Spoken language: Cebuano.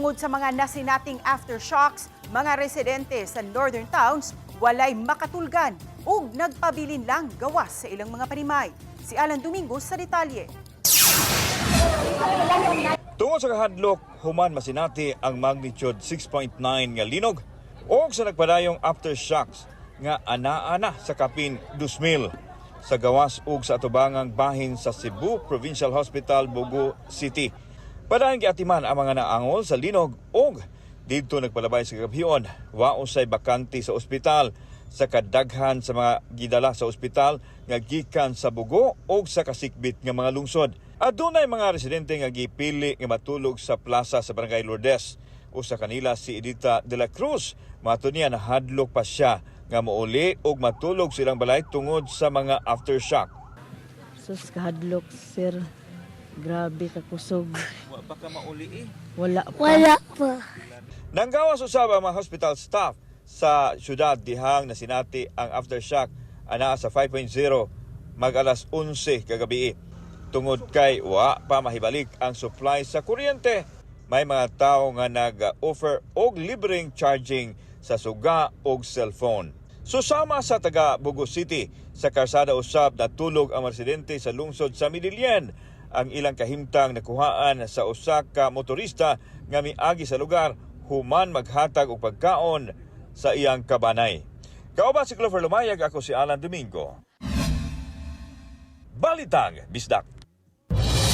Tungod sa mga nasinating aftershocks, mga residente sa northern towns walay makatulgan ug nagpabilin lang gawas sa ilang mga panimay. Si Alan Domingo sa detalye. Tungod sa kahadlok, human masinati ang magnitude 6.9 nga linog o sa nagpadayong aftershocks nga ana-ana sa kapin 2,000 sa gawas ug sa atubangang bahin sa Cebu Provincial Hospital, Bogo City. Padayon giatiman ang mga naangol sa linog ug didto nagpalabay sa kagabhion, wa usay bakante sa ospital sa kadaghan sa mga gidala sa ospital nga gikan sa Bogo ug sa kasikbit nga mga lungsod. Adunay mga residente nga gipili nga matulog sa plaza sa Barangay Lourdes. Usa kanila si Edita de la Cruz. Mato niya, nahadlok pa siya nga mouli ug matulog silang balay tungod sa mga aftershock. Sus, kahadlok, sir. Grabe ka kusog. Wa pa ka mauli eh. Wala pa. Wala pa. Nanggawas usab ang mga hospital staff sa syudad dihang nasinati ang aftershock anaa sa 5.0 mag alas 11 kagabi. Tungod kay wa pa mahibalik ang supply sa kuryente, may mga tao nga nag-offer og libreng charging sa suga og cellphone. Susama sa taga Bogo City, sa karsada usab natulog ang mga residente sa lungsod sa Medellin. Ang ilang kahimtang nakuhaan sa usa ka motorista nga miagi sa lugar human maghatag og pagkaon sa iyang kabanay. Kauban si Clover Lumayag, ako si Alan Domingo. Balitang Bisdak.